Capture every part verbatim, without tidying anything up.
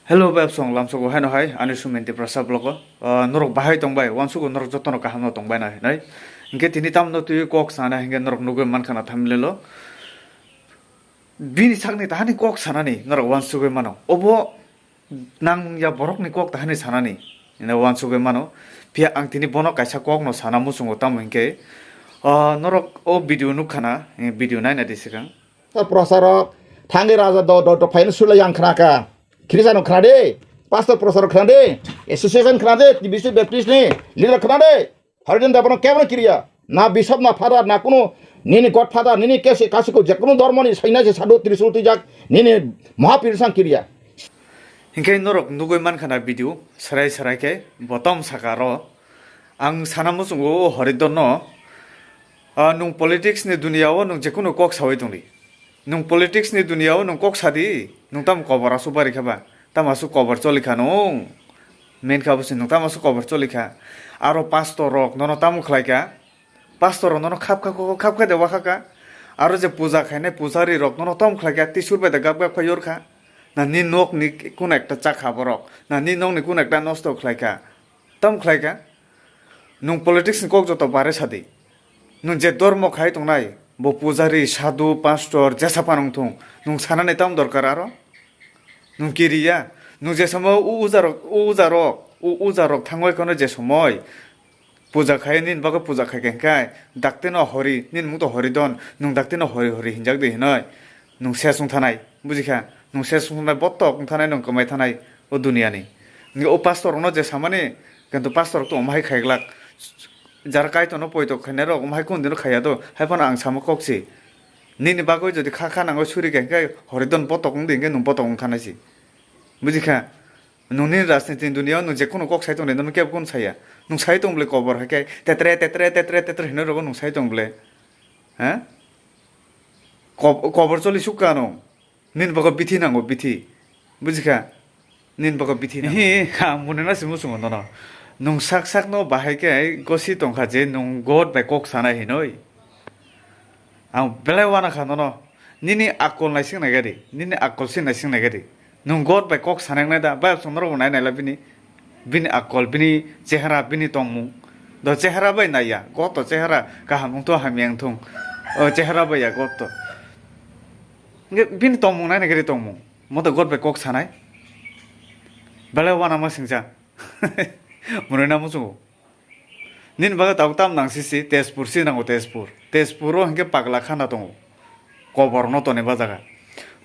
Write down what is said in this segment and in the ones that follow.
Hello, bai song lamsogo haino hai, ani Sumen Tiprasa vlog o. Ah, norok bahai tong bai, wansugo norok jotono kaham no tong bai na hinoi. Hinkhe tini tamno twi kok sana hinkhe norok nugui mankha na thumbnail o. Bini sakni tahani kok sanani norok wansugui mano. Obo nang ya borokni kok tahani sanani ino wansugui mano. Phiya ang tini bono kaisa kokno sana muchungo, tamo hinkhe, ah, norok o video nukha na, eh, video naina di swkang. Prosarok thangwi raja do do do phaino sulai ang khnaka. Khrisano khna de, pastor prosarok khna de, association khna de, T B C Baptist ni leader khna de. Harijan Devono kebono kiriya. Na bishop na father na kuno nini godfather nini kesi kasiko je kuno dormo ni saina se sadhu trisul twijak nini mahapirsang kiriya. Hinkhe norok nugui mankha na video serai serai khe botom saka ro. Ang sana muchungo o Horidon no, ah, nwng politics ni dunia o nwng jekunu kok sawi tongdi. Nwng politics ni dunia o nwng kok sadi, nwng tamo kobor aswk bari kha ba? Tamo aswk kobor choli kha nwng? Main kha bwswi nwng tamo aswk kobor choli kha? Aro pastor rok nono tamo khlai kha? Pastor rok nono khap kha kho, khap kha de wakha kha? Aro je puja khainai pujari rok nono tamo khlai kha? Tisur bai de gap gap kha yor kha? Na ni nok ni kun ekta chakha borok? Na ni nok ni kun ekta nosto khlai kha? Tamo khlai kha? Nwng politics ni kok joto bare sadi. Nwng je dormo khai tongnai, bo pujari, sadhu, pastor, jesa phano wng thung, nwng sanani tamo dorkar aro? Nwng kiriya, nwng je somo o ujarok, o ujarok, o ujarok thangwi kheno je somoi puja khai, nini bagwi puja khai khe hinkhe, dakti no hori, nini mung to hori don, nwng dakti no hori hori hinjak di hinoi, nwng ses wng thanai, bujikha? Nwng ses wng thanai, botok wng thanai, nwng kwmai thanai o duniani. Nge o pastor rokno je samani, kintu pastor rok to omo hai khaiglak. Jara Kaitorno poito khainai rok omo hai kunu dino khaiya do, hai phano ang sama kok si. Nini bagwi jodi kha kha nango suri khe, hinkhe Horidon botok wng di, hinkhe nwng botok wng thanai si. Bujikha? Nwng nini rajniti ni dunia o nwng je kunu kok sai tong di, nono kebo kunu saya. Nwng sai tong bwle kobor hai khe tetre, tetre, tetre, tetre hinwi rogo nwng sai tong bwle. Ha? Kob-, kobor choli sukha nwng. Nini bagwi bithi nango, bithi. Bujikha? Nini bagwi bithi nango. Hi, ang mwnwi na simi muchungo nono. Nwng sak sak no bahai khe gosi tongkha je nwng God bai kok sanai hinoi. Ang belai wana kha nono. Nini akol naising nai gadi. Nini akol si naising nai gadi. Nwng God bai kok sanai nai da. Bai chwng norok bo nai nai la bini. Bini akol, bini chehara, bini tongmung. Do chehara bai naiya, God to chehara kaham wng thung, hamya wng thung. O chehara bai ya God to. Nge bini tongmung nai nai gari tongmung. Moto God bai kok sanai. Belai wana ma singcha. Mwnwi na muchungo. Nini bagwi tabuk tam nang sisi, Tezpur si nango, Tezpur. Tezpur o hinkhe pagla khana tongo. Kobor no toni ba jaga.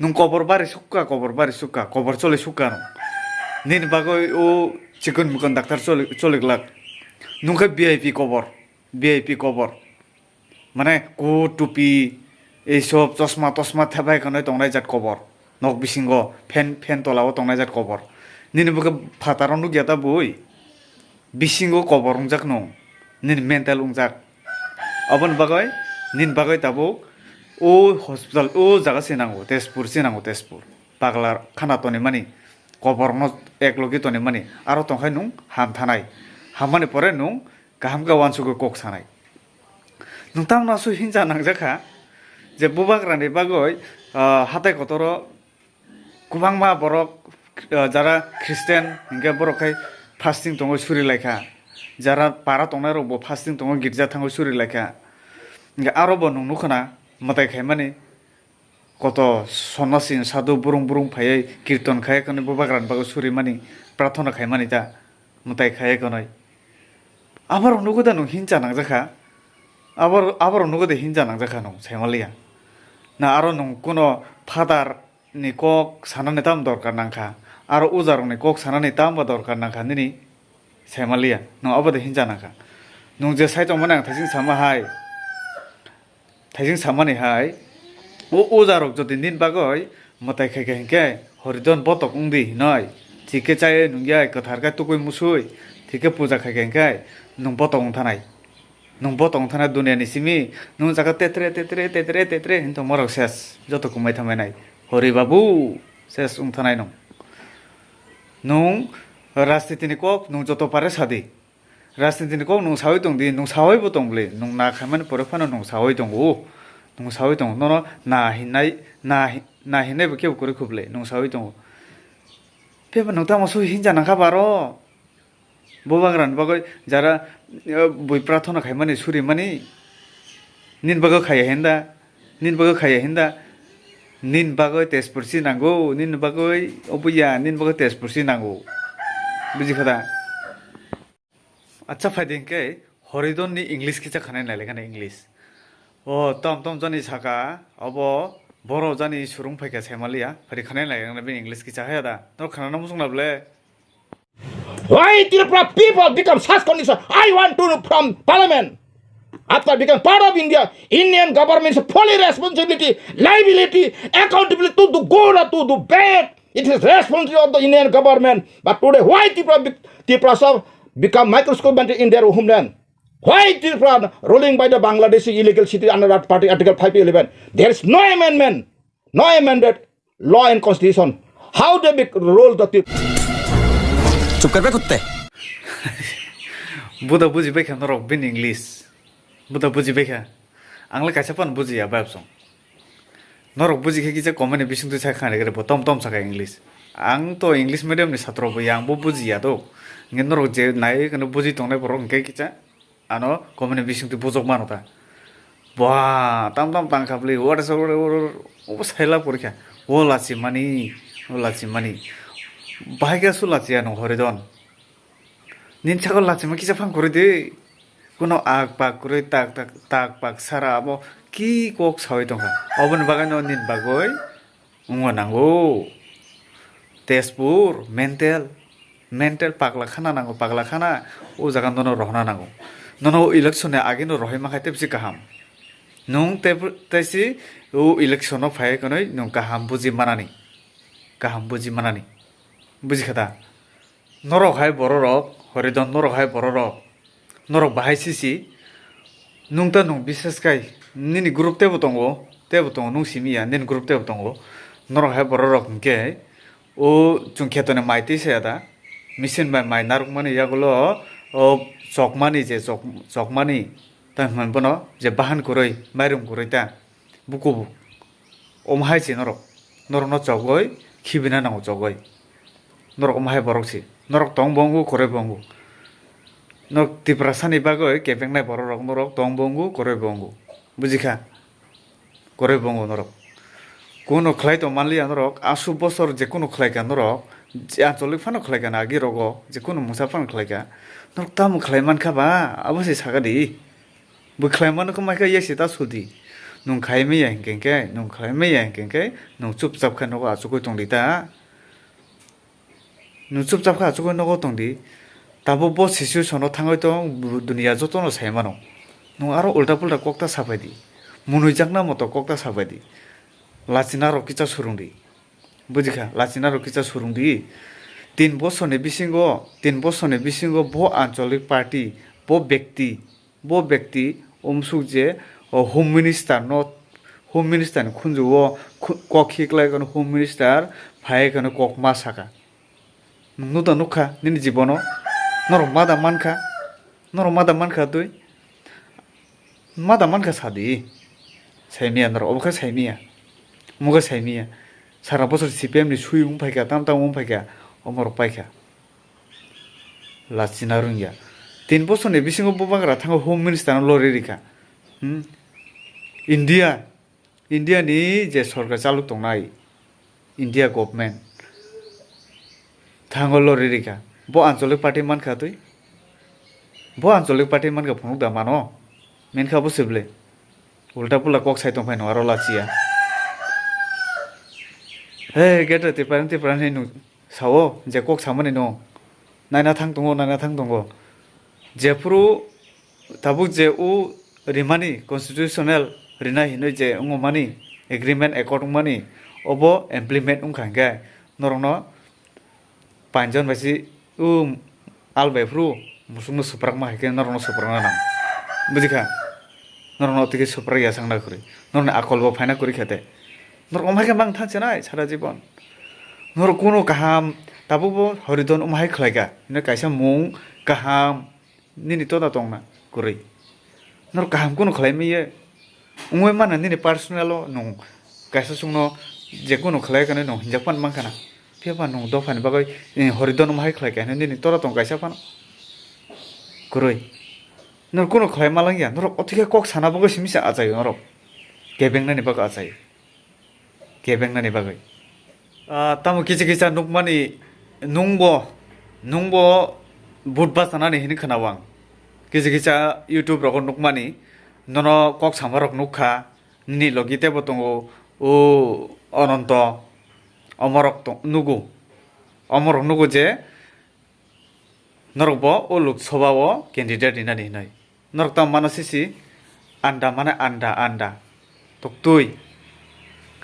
Nwng kobor bari sukha, kobor bari sukha, kobor choli sukha nwng. Nini bagwi o chikon mikon daktar choli, choli glak. Nwng khe V I P kobor, V I P kobor. Mane coat, tupi, ei sob chosma tosma thepai khwnwi tongnai jat kobor. Nok bisingo fan, fan tola o tongnai jat kobor. Nini bo khe phataro nukya ta bui. Bisingo kobor wngjak nwng, nini mental wngjak. Aboni bagwi, nini bagwi tabuk o hospital, o jaga se nango, Tezpur se nango, Tezpur. Pagla khana tonimani, koborno ek logi tonimani, aro tongkhai nwng ham thanai. Hammani pore nwng kaham khe wansugwi kok sanai. Nwng tamno aswk hinsa nangjakha je bubagrani bagwi, ah, hatai kotoro kwbangma borok, ah, jara Christian hinkhe borok khai fasting tongwi suri laikha. Jara para tongnai rokbo fasting tongwi girja thangwi suri laikha. Hinkhe aro bo nwng nukhuna mwtai khaimani koto sonnasi sadhu burung burung phaiwi kirton khai kani bubagrani bagwi surimani, prarthana khaimani ta mwtai khai kanwi. Aborok nugo da nwng hinsa nangjakha. Abor-, aborok nugo da hinsa nangjakha nwng saimaliya. Na aro nwng kuno father ni kok sanani tamo dorkar nangkha, aro ujarokni kok sanani tamo ba dorkar nangkha nini saimaliya, nwng abo de hinsa nangkha. Nwng je sai tongmani ang thaising sama hai, thaising samani hai, o ujarok jodi nini bagwi mwtai khaikha hinkhe Horidon botok wngdi hinoi, thikhe chai nungya kwthar khe tukui musui, thikhe puja khaikha hinkhe nwng botok wngthanai. Nwng bo tong thana duniani simi, nwng jaga tetre, tetre, tetre, tetre, hinwi tongma rok ses, joto kwmai thamai nai. Hori babu, ses wng thanai nwng. Nwng rajniti ni kok nwng joto pare sadi. Rajniti ni kok nwng sawi tong di, nwng sawi bo tong bwle, nwng na khaimani pore phano nwng sawi tongo. Nwng sawi tongo, nono na hinai, na hi-, na hinai bo kebo kwrwi khuble, nwng sawi tongo. Phiya ba nwng tamo sui hinja nangkha baro? Bubagrani bagwi jara, eh, bui prathona khaimani surimani? Nini bagwi khaiya hinda? Nini bagwi khaiya hinda? Nini bagwi Tezpur si nango, nini bagwi obo ya, nini bagwi Tezpur si nango. Buji kha da? Acha, phai di hwnkhe Horidon ni English kisa khanai nai lekha na English. O tom tom jani saka, obo boro jani surung phaikha sai manliya, phari khanai nai lekha na bini English kisa haya da. Nor khanana muchung na ble. Why Tripura people become such condition? I want to know from parliament. After become part of India, Indian government is fully responsibility, liability, accountability to do good or to do bad. It is responsibility of the Indian government. But today, why Tripura, Tiprasa become microscopic in their homeland? Why Tripura ruling by the Bangladeshi illegal city under that party Article five eleven? There is no amendment, no amended law and constitution. How they be rule the Trip- चुप कर बे कुत्ते। Buda buji bai kha norok bini English. Buda buji bai kha. Ang le kaisa phano buji ya bai absong. Norok buji khe kisa comment ni bising twi sa kha nai bo tom tom saka English. Ang to English medium ni satro bo ya, ang bo buji ya do. Nge norok je nai kano buji tongnai borok hwnkhe kisa ano comment ni bising twi bujok mano ta. Ba tam tam tang kha bli, what is, what is, what is, obo saila porikha. O lachi mani, o lachi mani. Bahai khe su lachi ano Horidon. Nini sakao lachima kisa phang kwrwi di. Kuno ak pak kwrwi tak tak, tak pak sara abo ki kok sawi tongkha. Oboni bagwi no nini bagwi wngma nango. Tezpur, mental, mental pakla khana nango, pakla khana o jaga nono rohorna nango. Nono o election ni age no rohoi makhai tei bisi kaham. Nwng tei, tei si o election o phai kanwi nwng kaham buji manani, kaham buji manani. Buji kha da? Norok hai bororok, Horidon, norok hai bororok, norok bahai sisi, nwng ta nwng bises khai, nini group tebo tongo, tebo tongo, nwng simi ya, nini group tebo tongo, norok hai bororok hwnkhe, o chwng khetoni mai twi saya da, machine bai mai narwkmani yagulo, o chokmani je chok-, chokmani, ta hwnmani bono je bahan kwrwi, mairum kwrwi ta. Bukubu. Omo hai se norok. Norokno chogwi, khibina nango chogwi. Norok omo hai borok se. Norok tong bo wngo, kwrwi bo wngo. Norok Tiprasani bagwi kebengnai bororok norok tong bo wngo, kwrwi bo wngo. Buji kha? Kwrwi bo wngo norok. Kuno khlai tong manliya norok, aswk bosor je kuno khlai kha norok, je ancholik phano khlai kha na agi rogo, je kuno mungsa phano khlai kha. Norok tamo khlai man kha ba, abo se saka di. Bo khlai mano khe mai khe yasi ta sudi. Nwng khai maya hinkhe khe, nwng khlai maya hinkhe khe, nwng chupchap khe nogo achugwi tong di ta. Nwng chupchap khe achugwi nogo tong di. Tabuk bo situation o thangwi tong, bu-, duniya jotono sai mano. Nwng aro ulta pulta kok ta sapai di. Munui jakna moto kok ta sapai di. Lachina rok kisa surung di. Buji kha, lachina rok kisa surung di. Tin bosorni bisingo, tin bosorni bisingo bo ancholik party, bo bekti, Bo bekti umsuk je, o, Home Minister no, Home Minister ni khunju o khu-, kok khiklai kano Home Minister phai kano kok ma saka. Nwng da nukha nini jibono, norok ma da mankha, norok ma da mankha twi, ma da mankha sadi, saimiya norok, obo khe saimiya, omo khe saimiya, sara bosor C P M ni sui wng phaikha, tam tam wng phaikha, omo rok paikha. Lachina rwngya. Tin bosorni bisingo bubagra thango Home Minister no lori rikha. Hmm? India, India ni je sorkar chalok tongnai, India government thango lori rikha. Bo ancholik party mankha twi? Bo ancholik party mankha phunuk da mano? Menkha bo se ble. Ulta pula kok sai tongphai no aro lachiya. He, gete tiprani tiprani nung Sao, je kok samani no naina thang tongo, naina thang tongo. Jephuru tabuk je o rimani constitutional rinai hinwi je wngmani agreement accord wngmani obo implement wngkha hinkhe norokno panjon bai si o al bai phuru musukno swprakma hai khe norokno swprakna nang. Buji kha? Norokno twi khe swprak ya chang na kwrwi. Norokni akol bo phaina kwrwi kha tei. Norok omo hai khe mang thang chenai sara jibon. Norok kuno kaham tabukbo Horidon omo hai khlai kha. Hino kaisa mung kaham nini toda tongna kwrwi. Norok kaham kuno khlai manya. Wngwi mana nini personal o nwng kaisa chwngno je kuno khlai kha nwng hinjak pan mang khana. Phiya ba nwng dophani bagwi, eh, Horidon omo hai khlai kha hinwi nini tora tong kaisa phano. Kwrwi. Nwng kunu khlai ma langya, norok othikhe kok sana bagwi simi se achaio norok. Kebengnani bagwi achaio. Kebengnani bagwi. Ah, tamo kisa kisa nukmani, nwngbo, nwngbo vote bachanani hinwi khwnao ang. Kisa kisa YouTube rogo nukmani, nono kok samarok nukha, nini logi teibo tongo, o Ononto, omorok tong-, nugo. Omorok nugo je, norok bo o Lok Sabha o candidate rinani hinwi. Norok tamo mano sisi anda mane anda, anda. Toktwi.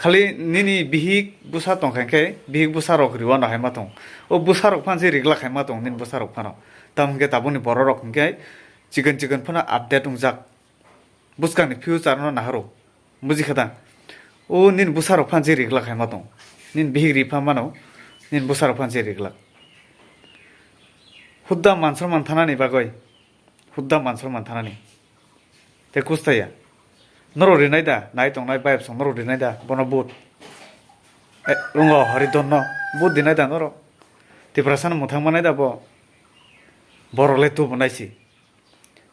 Khali nini bihik bwsa tongkha khe, bihik bwsa rok riwano hai ma tong. O bwsa rok phan se riglak hai ma tong, nini bwsa rok phano. Tamo hwnkhe tabukni borok rok hwnkhe chikon chikon phano update wngjak. Bwskangni future no naharo. Buji kha da? O nini bwsa rok phan je riglak hai ma tong. Nini bihik ri phan mano, nini bwsa rok phan je riglak. Hudda man sal man thanani bagwi. Hudda man sal man thanani. Te kustaya. Norok rinai da, nai tongnai bayap song norok rinai da, bono vote. Eh, wngo Horidon no. Vote dinai da norok. Tiprasa no mwthang manai da bo. Borok le tubu nai si.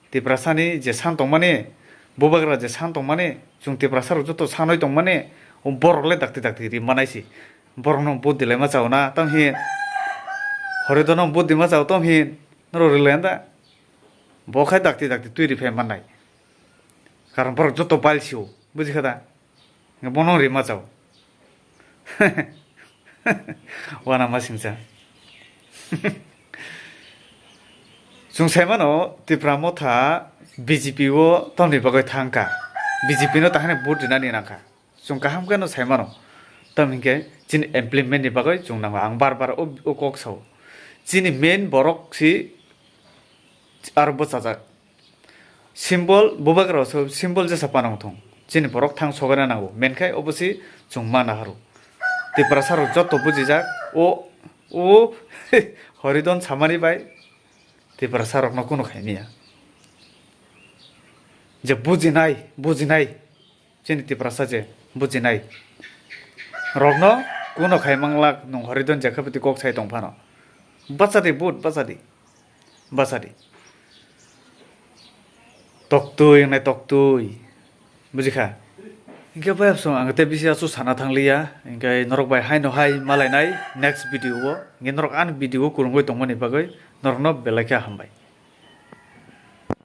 Tiprasani je san tongmani, bubagra je san tongmani, chwng Tiprasa rok joto sanwi tongmani, o borok le dakti dakti ri manai si. Borok no vote dilai ma chao na, tam hin. Horidon no vote di ma chao, tam hin. Norok rilai da. Bo khai dakti dakti twi ri phai mannai. Karon borok joto bail si o, buji kha da? Bono ri ma chao. Wana ma singcha. Chwng sai mano Tipra Motha B J P o tamni bagwi thang kha. B J P no tahani vote rinani nang kha. Chwng kaham khe no sai mano. Tam hinkhe chini implement ni bagwi chwng nango. Ang bar bar o, o kok sao. Chini main borok si aro bwchajak. Symbol, bubagra rok se symbol jesa panang thung. Chini borok thang sogana nango. Menkhai obo se chwng ma naharo. Tiprasa rok joto bujijak. O, o, Horidon samani bai Tiprasa rokno kunu khaimiya. Je bujinai, bujinai. Chini Tiprasa je bujinai. Rokno kuno khai manglak nwng Horidon je khe bwtwi kok sai tong phano. Bachadi vote, bachadi. Bachadi. Toktwi wngnai toktwi. Buji kha? Hinkhe bai absong ang tei bisi achu sana thangliya. Hinkhe norok bai haino hai malainai next video o. Hinkhe norok ani video o kwrwngwi tongmani bagwi norokno belai khe hambai.